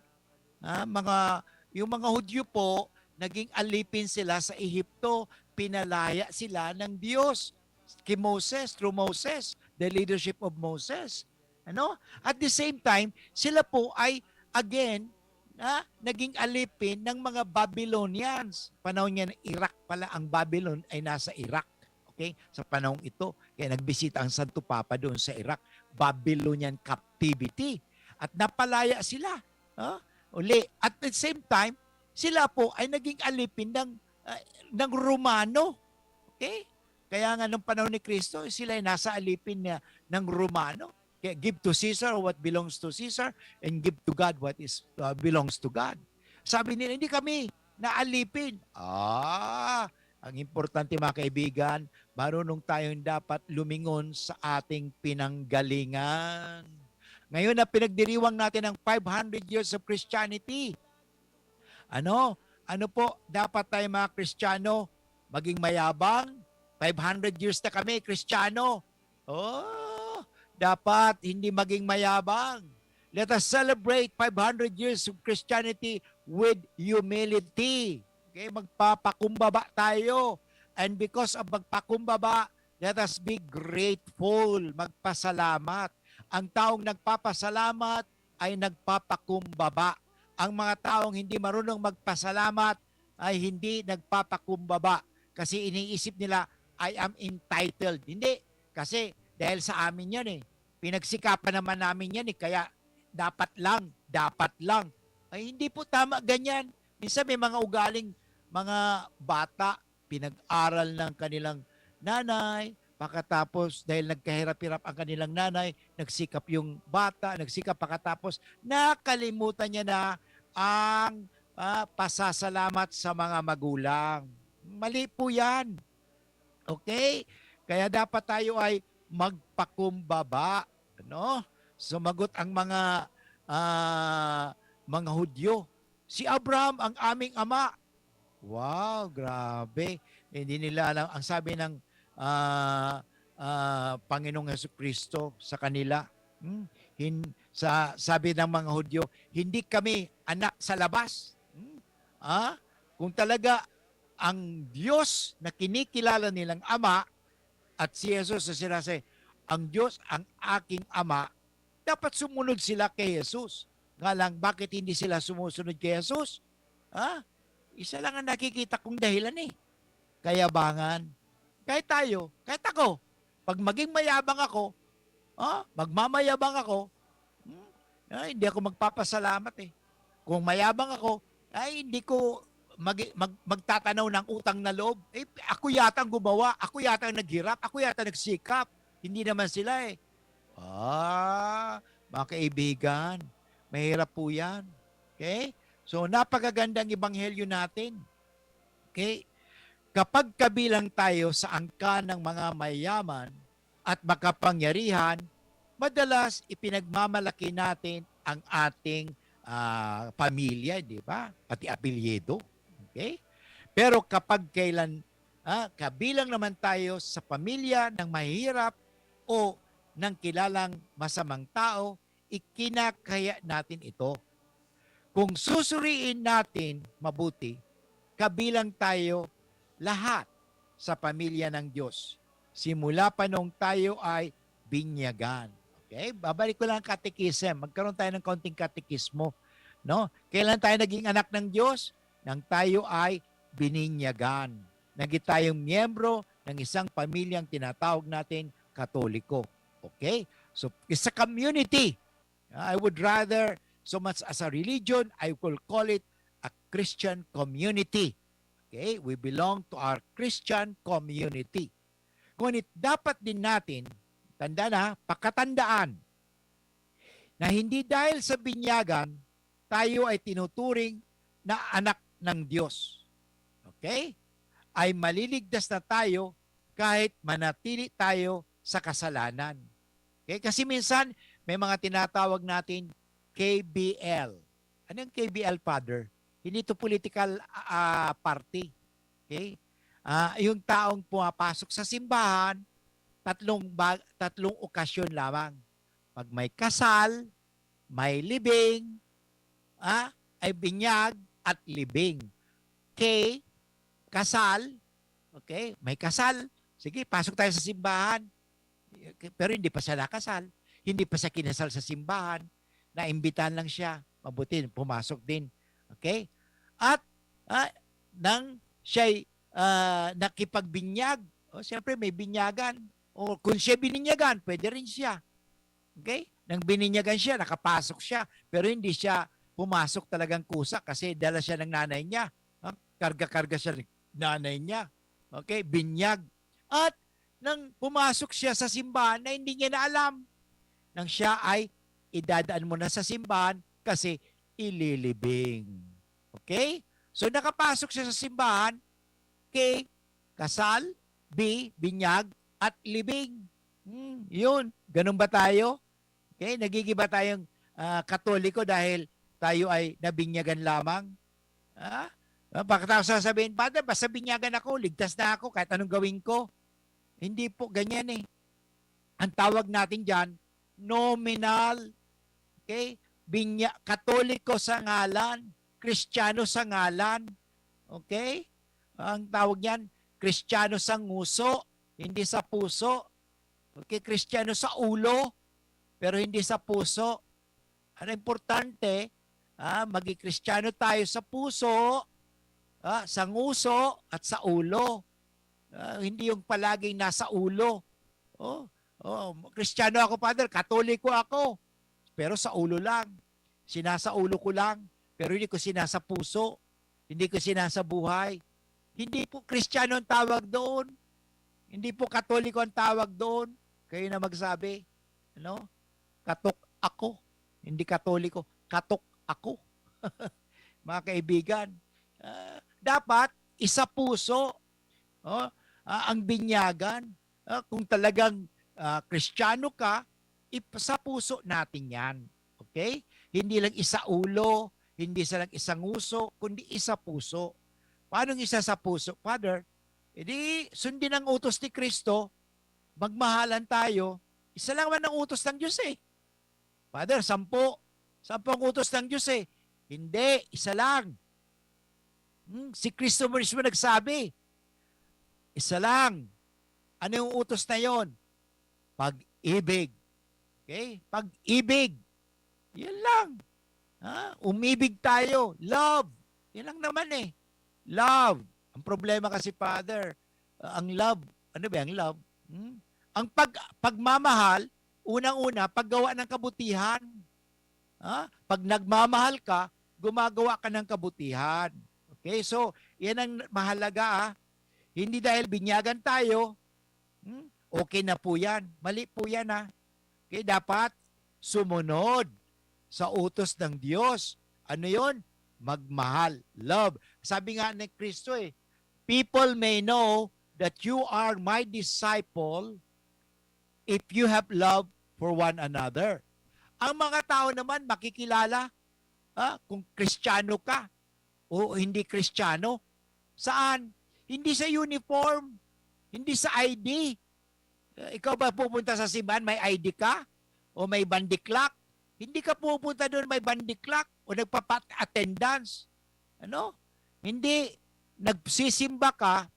Ah, mga, yung mga Hudyo po, naging alipin sila sa Ehipto. Pinalaya sila ng Diyos ki Moses, through Moses, the leadership of Moses. Ano? At the same time, sila po ay, again, na naging alipin ng mga Babylonians. Panahon niya na Iraq pala, ang Babylon ay nasa Iraq. Okay? Sa panahong ito, kaya nagbisita ang Santo Papa doon sa Iraq, Babylonian captivity. At napalaya sila. Ha? Uli. At the same time, sila po ay naging alipin ng, ah, ng Romano. Okay? Kaya nga nung panahon ni Kristo, sila ay nasa alipin niya ng Romano. Kaya give to Caesar what belongs to Caesar and give to God what is, ah, belongs to God. Sabi nila, "Hindi kami naalipin." Ah, ang importante, mga kaibigan, marunong tayong dapat lumingon sa ating pinanggalingan. Ngayon na pinagdiriwang natin ang five hundred years of Christianity, ano? Ano po, dapat tayo, mga Kristiyano, maging mayabang, Five hundred years na kami, Kristiyano. Oh, dapat hindi maging mayabang. Let us celebrate five hundred years of Christianity with humility. Okay, magpapakumbaba tayo. And because of magpakumbaba, let us be grateful, magpasalamat. Ang taong nagpapasalamat ay nagpapakumbaba. Ang mga taong hindi marunong magpasalamat ay hindi nagpapakumbaba. Kasi iniisip nila, "I am entitled." Hindi. Kasi dahil sa amin yan eh. Pinagsikapan naman namin yan eh. Kaya dapat lang, dapat lang. Ay, hindi po tama ganyan. Minsan may mga ugaling mga bata, pinag-aral ng kanilang nanay, pakatapos dahil nagkahirap-hirap ang kanilang nanay, nagsikap yung bata, nagsikap, pakatapos nakalimutan niya na ang, ah, pasasalamat sa mga magulang. Mali po yan. Okay? Kaya dapat tayo ay magpakumbaba, ano? Sumagot ang mga, ah, mga Hudyo, "Si Abraham ang aming ama." Wow, grabe. Hindi nila alam. Ang sabi ng, ah, ah, Panginoong Jesucristo sa kanila, hmm, hin-, sa, sabi ng mga Hudyo, "Hindi kami anak sa labas." Hmm? Ah? Kung talaga ang Diyos na kinikilala nilang Ama at si Jesus na sinasabi, "Ang Diyos ang aking Ama," dapat sumunod sila kay Jesus. Nga lang, bakit hindi sila sumusunod kay Jesus? Ha? Isa lang ang nakikita kong dahilan eh. Kayabangan. Kahit tayo, kahit ako, pag maging mayabang ako, ha? Magmamayabang ako, hmm? Ay, hindi ako magpapasalamat eh. Kung mayabang ako, ay, hindi ko mag-, mag-, magtatanaw ng utang na loob. Eh, ako yata ang gumawa, ako yata ang naghirap, ako yata nagsikap. Hindi naman sila eh. Ah, mga kaibigan, mahirap po yan. Okay? So, napakagandang ebanghelyo natin. Okay? Kapag kabilang tayo sa angkan ng mga mayaman at makapangyarihan, madalas ipinagmamalaki natin ang ating, ah, pamilya, di ba? Pati apelyido. Okay? Pero kapag kailan, ah, kabilang naman tayo sa pamilya ng mahihirap o ng kilalang masamang tao, ikinakaya natin ito. Kung susuriin natin mabuti, kabilang tayo lahat sa pamilya ng Diyos, simula pa noong tayo ay binyagan. Okay? Babalik ko lang ang catechism. Magkaroon tayo ng kaunting katekismo, no? Kailan tayo naging anak ng Diyos? Nang tayo ay bininyagan. Naging tayong miyembro ng isang pamilyang tinatawag natin Katoliko. Okay? So, it's a community. I would rather, so much as a religion, I will call it a Christian community. Okay? We belong to our Christian community. Ngunit dapat din natin, tanda na, pakatandaan na hindi dahil sa binyagan, tayo ay tinuturing na anak ng Diyos. Okay? Ay maliligtas na tayo kahit manatili tayo sa kasalanan. Okay? Kasi minsan, may mga tinatawag natin K B L. Ano yung K B L, Father? Hindi ito political, ah, party. Okay? Ah, yung taong pumapasok sa simbahan, tatlong ba-, tatlong okasyon lamang. Pag may kasal, may libing, ah, ay binyag at libing. K, kasal, okay? May kasal, sige, pasok tayo sa simbahan. Pero hindi pa siya nakasal, hindi pa siya kinasal sa simbahan, naimbitahan lang siya, mabuti, pumasok din. Okay? At, ah, nang siya'y, ah, nakipagbinyag, o, siyempre may binyagan. O kung siya bininyagan, pwede rin siya. Okay? Nang bininyagan siya, nakapasok siya. Pero hindi siya pumasok talagang kusa kasi dala siya ng nanay niya. Ha? Karga-karga siya ng nanay niya. Okay? Binyag. At nang pumasok siya sa simbahan na hindi niya na alam, nang siya ay idadaan mo na sa simbahan kasi ililibing. Okay? So, nakapasok siya sa simbahan, K, kasal, B, binyag, at libing. Hmm, yun. Ganun ba tayo? Okay? Nagigiba tayong, ah, Katoliko dahil tayo ay nabinyagan lamang? Ah? Ah, pagkatapos sasabihin, "Father, basta binyagan ako, ligtas na ako, kahit anong gawin ko." Hindi po ganyan eh. Ang tawag natin diyan, nominal, okay? Binya-, Katoliko sa ngalan, Kristiyano sa ngalan, okay? Ang tawag niyan, Kristiyano sa nguso, hindi sa puso. Okay, Kristiyano sa ulo, pero hindi sa puso. Ang importante, ah, maging Kristiyano tayo sa puso, ah, sa nguso, at sa ulo. Ah, hindi yung palaging nasa ulo. Oh, oh, Kristiyano ako, Father, Katoliko ako, pero sa ulo lang. Sinasaulo ko lang, pero hindi ko sinasa puso. Hindi ko sinasa buhay. Hindi po Kristiyano ang tawag doon. Hindi po Katoliko ang tawag doon. Kayo na magsabi, ano? Katok ako. Hindi Katoliko. Katok ako. Mga kaibigan, ah, dapat isa puso, oh, ah, ang binyagan. Ah, kung talagang, ah, Kristiyano ka, ip-, sa puso natin yan. Okay? Hindi lang isa ulo, hindi sa lang isang uso, kundi isa puso. Paano isa sa puso? Father, edi sundin ang utos ni Kristo, magmahalan tayo. Isa lang man ang utos ng Diyos eh. Father, sampo. Sampo ang utos ng Diyos eh. Hindi, isa lang. Hmm, si Kristo mismo nagsabi, isa lang. Ano yung utos na yon? Pag-ibig. Okay? Pag-ibig. Yan lang. Ha? Umibig tayo. Love. Yan lang naman eh. Love. Ang problema kasi, Father, uh, ang love, ano ba ang love? Hmm? Ang pag, pagmamahal, unang-una, paggawa ng kabutihan. Ha? Pag nagmamahal ka, gumagawa ka ng kabutihan. Okay? So, yan ang mahalaga. Ah. Hindi dahil binyagan tayo, hmm? Okay na po yan. Mali po yan. Ah. Okay? Dapat sumunod sa utos ng Diyos. Ano yon? Magmahal. Love. Sabi nga ni Kristo eh, "People may know that you are my disciple if you have love for one another." Ang mga tao naman makikilala, ah, kung Kristiyano ka o hindi Kristiyano. Saan? Hindi sa uniform, hindi sa I D. Eh, ikaw ba pupunta sa simbahan, may I D ka? O may bandiklak? Hindi ka pupunta doon, may bandiklak o nagpapa-attendance. Ano? Hindi, nagsisimba ka,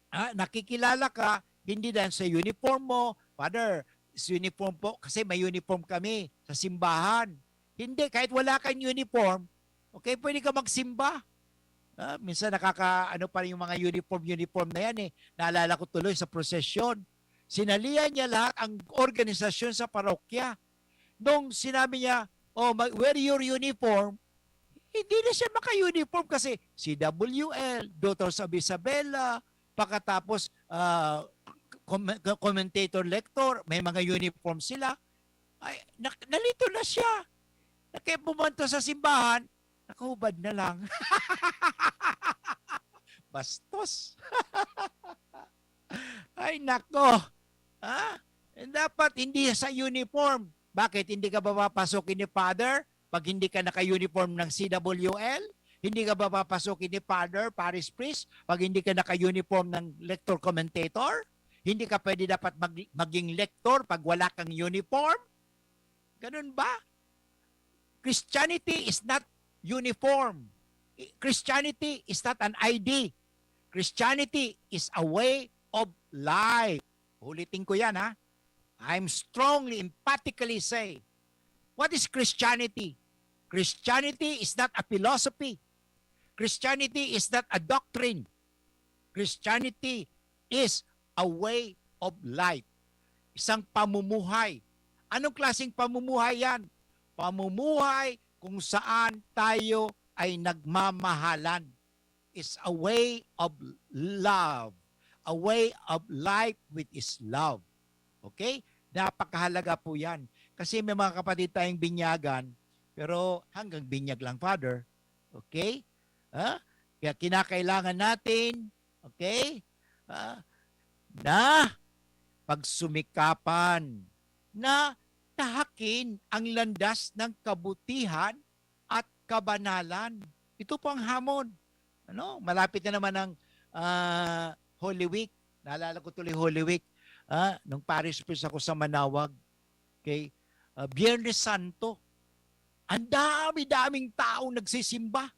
ah, nakikilala ka, hindi dahil sa uniform mo, "Father, is uniform po, kasi may uniform kami sa simbahan." Hindi, kahit wala kang uniform, okay, pwede ka magsimba. Ah, minsan nakaka-, ano pa rin yung mga uniform, uniform na yan eh. Naalala ko tuloy sa prosesyon. Sinalian niya lahat ang organisasyon sa parokya. Nung sinabi niya, "Oh, ma-, where your uniform?" Hindi na siya maka-uniform kasi C W L, Daughters of Isabela, pagkatapos, ah, com-, commentator, lector, may mga uniform sila. Ay, na-, nalito na siya. Na kaya pumunta sa simbahan, nakahubad na lang. Bastos. Ay, nako. Ha? Eh, dapat hindi sa uniform. Bakit? Hindi ka ba papasokin ni Father pag hindi ka naka-uniform ng C W L? Hindi ka ba papasokin ni Father, Parish Priest, pag hindi ka naka-uniform ng lector commentator? Hindi ka pwede dapat mag-, maging lector pag wala kang uniform? Ganun ba? Christianity is not uniform. Christianity is not an I D. Christianity is a way of life. Ulitin ko yan, ha. I'm strongly, emphatically say, what is Christianity? Christianity is not a philosophy. Christianity is not a doctrine. Christianity is a way of life. Isang pamumuhay. Anong klaseng pamumuhay yan? Pamumuhay kung saan tayo ay nagmamahalan. Is a way of love, a way of life with is love. Okay? Napakahalaga po yan. Kasi may mga kapatid tayong binyagan, pero hanggang binyag lang, Father. Okay? Ha? Kaya kinakailangan natin, okay? Ha? Na pagsumikapan na tahakin ang landas ng kabutihan at kabanalan. Ito po ang hamon. Ano? Malapit na naman ang, ah, Holy Week. Naalala ko tuloy Holy Week, ah, nung parish priest ako sa Manaoag. Okay? Ah, Biyernes Santo. Ang dami-daming taong nagsisimba.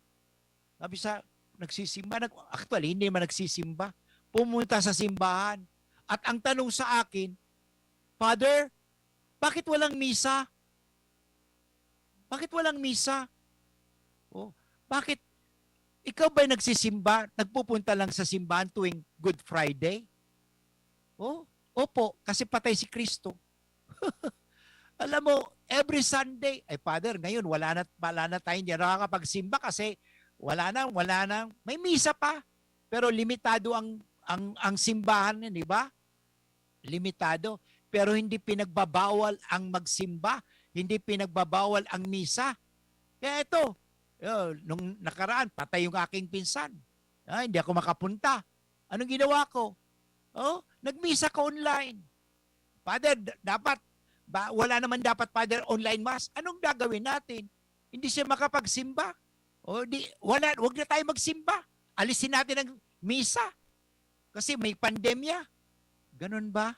Sabi sa, nagsisimba, nag-, actually, hindi naman nagsisimba. Pumunta sa simbahan. At ang tanong sa akin, "Father, bakit walang misa? Bakit walang misa? Oh, bakit ikaw ba'y nagsisimba, nagpupunta lang sa simbahan tuwing Good Friday?" Oh, opo, kasi patay si Kristo. Alam mo, every Sunday, "Ay, Father, ngayon wala na, wala na tayong, hindi na nakakapagsimba kasi wala na, wala na." May misa pa, pero limitado ang, ang, ang simbahan, di ba? Limitado. Pero hindi pinagbabawal ang magsimba, hindi pinagbabawal ang misa. Kaya ito, oh, nung nakaraan, patay yung aking pinsan. Ah, hindi ako makapunta. Anong ginawa ko? Oh, nagmisa ko online. "Father, d-, dapat, ba, wala naman dapat, Father, online mass. Anong gagawin natin? Hindi siya makapagsimba. O di, wala, wag na tayo magsimba. Alisin natin ang misa. Kasi may pandemya." Ganun ba?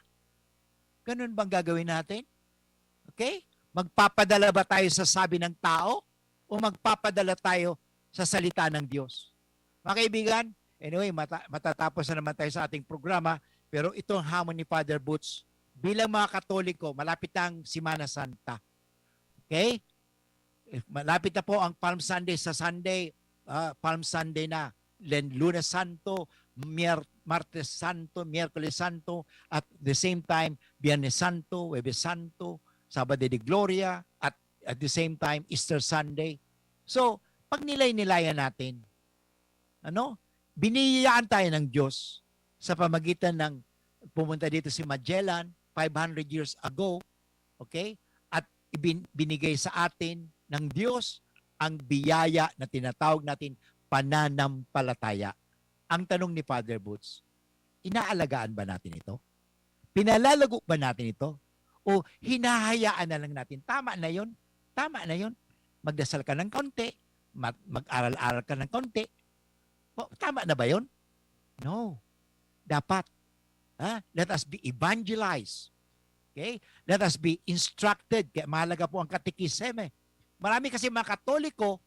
Ganun bang gagawin natin? Okay? Magpapadala ba tayo sa sabi ng tao o magpapadala tayo sa salita ng Diyos? Mga kaibigan, anyway, mata-, matatapos na naman tayo sa ating programa, pero ito ang hamon ni Father Boots. Bilang mga Katoliko, malapit na ang Semana Santa. Okay? Eh, malapit na po ang Palm Sunday sa Sunday, ah, Palm Sunday na. Then Lunes Santo, Mier-, Martes Santo, Miyerkules Santo, at the same time, Biyernes Santo, Huwebes Santo, Sabado de Gloria, at at the same time, Easter Sunday. So, pagnilay-nilayan natin, ano? Biniyayaan tayo ng Diyos sa pamagitan ng pumunta dito si Magellan five hundred years ago, okay? At ibin-, binigay sa atin ng Diyos ang biyaya na tinatawag natin pananampalataya. Ang tanong ni Father Boots, inaalagaan ba natin ito? Pinalalago ba natin ito? O hinahayaan na lang natin? Tama na yon. Tama na yon. Magdasal ka ng kaunti, mag-, mag-aral-aral ka ng kaunti. O, tama na ba yon? No. Dapat, ha? Let us be evangelized. Okay? Let us be instructed. Kaya mahalaga po ang katekisem eh. Marami kasi mga Katoliko,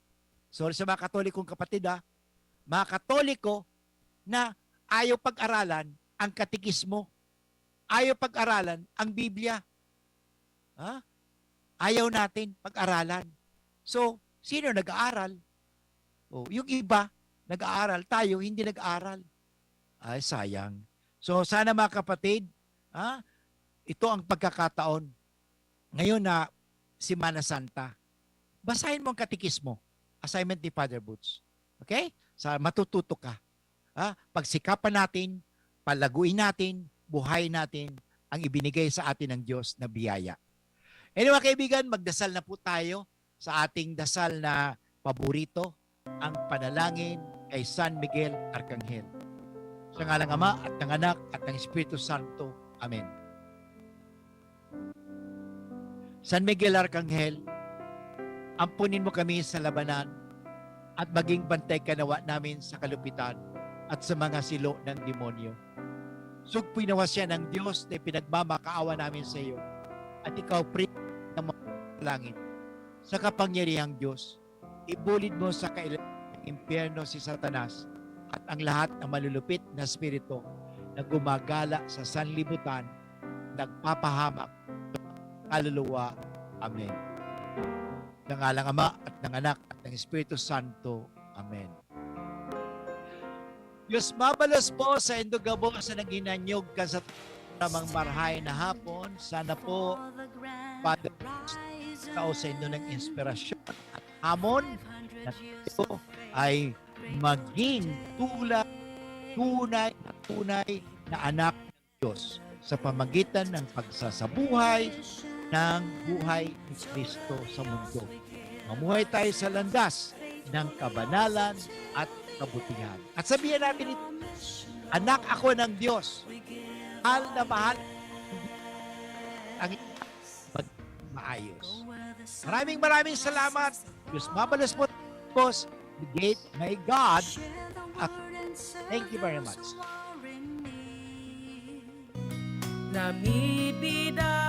sorry sa mga Katolikong kapatid ha, mga Katoliko na ayaw pag-aralan ang katekismo, ayaw pag-aralan ang Biblia. Ha? Ayaw natin pag-aralan. So, sino nag-aaral? O, yung iba, nag-aaral. Tayo, hindi nag-aaral. Ay, sayang. So, sana mga kapatid, ha? Ito ang pagkakataon. Ngayon na Semana Santa, basahin mo ang katekismo. Assignment ni Father Boots. Okay? Sa matututo ka. Ha? Pagsikapan natin, palaguin natin, buhayin natin ang ibinigay sa atin ng Diyos na biyaya. Anyway, mga kaibigan, magdasal na po tayo sa ating dasal na paborito, ang panalangin kay San Miguel Arkanghel. Sa ngalang Ama at ng Anak at ng Espiritu Santo. Amen. San Miguel Arkanghel, ampunin mo kami sa labanan at maging bantay ka nawa namin sa kalupitan at sa mga silo ng demonyo. Sugpoy nawa siya ng Diyos na ipinagmamakaawa namin sa iyo, at ikaw, Pri ng mga langit, sa kapangyarihang Diyos, ibulid mo sa kailaman ng impyerno si Satanas at ang lahat ng malulupit na espiritu na gumagala sa sanlibutan, nagpapahamak sa kaluluwa. Amen. Sa ngalang Ama at ng Anak at ng Espiritu Santo. Amen. Diyos mabalos po sa indo gabos na naghinanyog kan sa tamang marhay na hapon. Sana po, Father, tao sa indo ng inspirasyon at hamon na tayo ay maging tulad, tunay na tunay na anak ng Diyos sa pamagitan ng pagsasabuhay ng buhay ni Kristo sa mundo. Mamuhay tayo sa landas ng kabanalan at kabutihan. At sabihan natin ito, "Anak ako ng Diyos. Mahal na mahal ang maayos." Maraming, maraming salamat. Diyos mabalos po, boss. Great, my God. Ah, thank you very much. Kami bida